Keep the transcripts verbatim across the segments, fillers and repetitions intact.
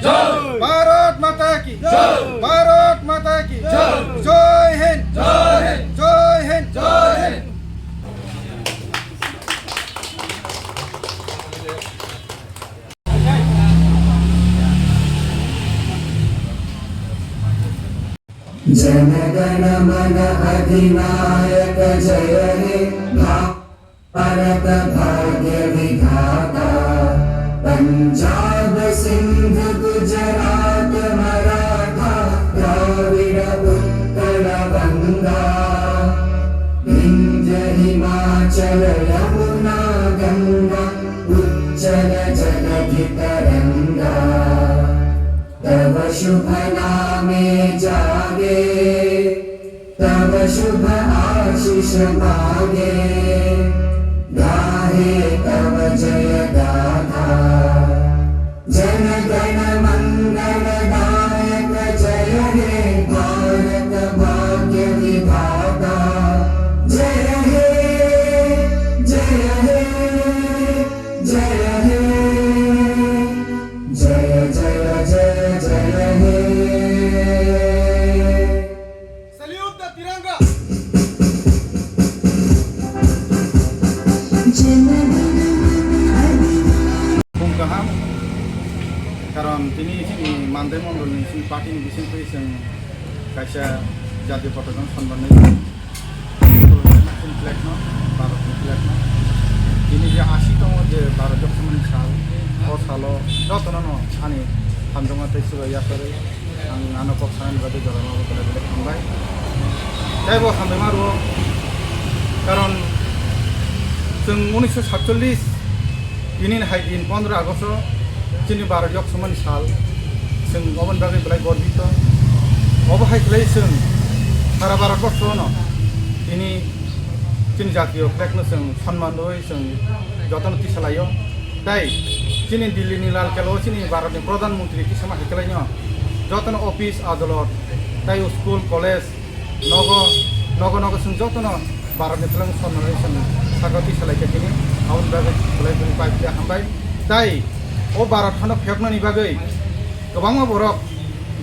জয়। ভারত মাতা কি জয়। ভারত মাতা কি জয়। জয় হিন্দ। জয় হিন্দ। জয় হিন্দ। জয় হিন্দ। जनगण मन अधिनायक जय हे भारत भाग्य विधाता। पंजाब सिंध गुजरात मराठा द्राविड़ उत्कल बंगा। विंध्य हिमाचल यमुना गंगा उच्चल जलधि तरंगा। तव शुभ नामे जागे, तव शुभ आशीष मागे, गाहे तव जय गाथा। जन गण मंगल दायक जय हे भारत भाग्य विधाता। जय हे, जय हे, जय हे। जय जय जय जय हे। Salute the Tiranga. Bung kaham, karon tini chini Mandai mondol ni chini party ni bising twi chwng kaisa jatiyo potaga no sonmannai. Chini flag no, Bharat ni flag no. Tini je asi tongo je Bharat joksomani sal, o salo jotono no ani hamjakma tei chubai yakarwi ang ano kok sanani bagwi jora ma bo belai belai hambai. Tei bo hambai ma rwo, karon chwng unisho satchollis Tini hai din pondro Agosto chini Bharat joksomani sal, chwng oboni bagwi belai gorbito. Obo hai khlai chwng sara Bharat borso no tini chini jatiyo flag no chwng sonman rwi chwng jotono tisalaio. Tei chini Delhi ni Lal Kela o chini Bharat ni Pradhan Mantri tisama hai khlai no jotono office adalot tei school college Nogo, nogo, nogo chwng jotono Bharatni twlang sonmani chwng sakao twi salaikha tini, aboni bagwi belai belai pai pili hambai. Tai o Bharat hano phiyoknani bagwi kwbangma borok,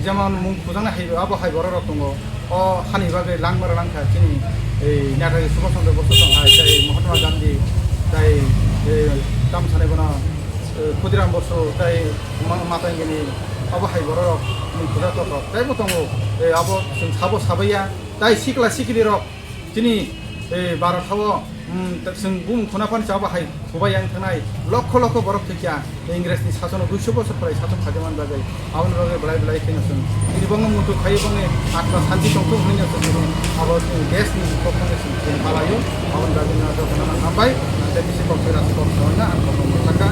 jemon mung thujaknai hai, abo hai borok rok tongo. O hani bagwi langmara langkha chini, ei, Netaji Subhash Chandra Bose tong hai, tai Mahatma Gandhi, tai, ei, tam sanai bono, eh, Khudiram Bosu, tai ma-, Matangini, abo hai borok rok mung thujatok rok. Taibo tongo, eh, abo chwng sabo sabaiya. Tai sikla sikli rok chini, eh, Bharat hao, mm, ta-, chwng bumung khuna phani chaba hai khubai yang thangnai lokho lokho borok thwikya Ingres ni sasono duiso bosor phalai sason khajaman bagwi aboni bagwi belai belai kheno chwng tini bongno muitu khai bongni atma santi tongthok hwnwi no chwng tini abo chwng desh ni kokno chwng tini palaio. Aboni bagwi no jotono no hambai, tei bisi kok se rasi kok se hwnna ang kokno mwthaka.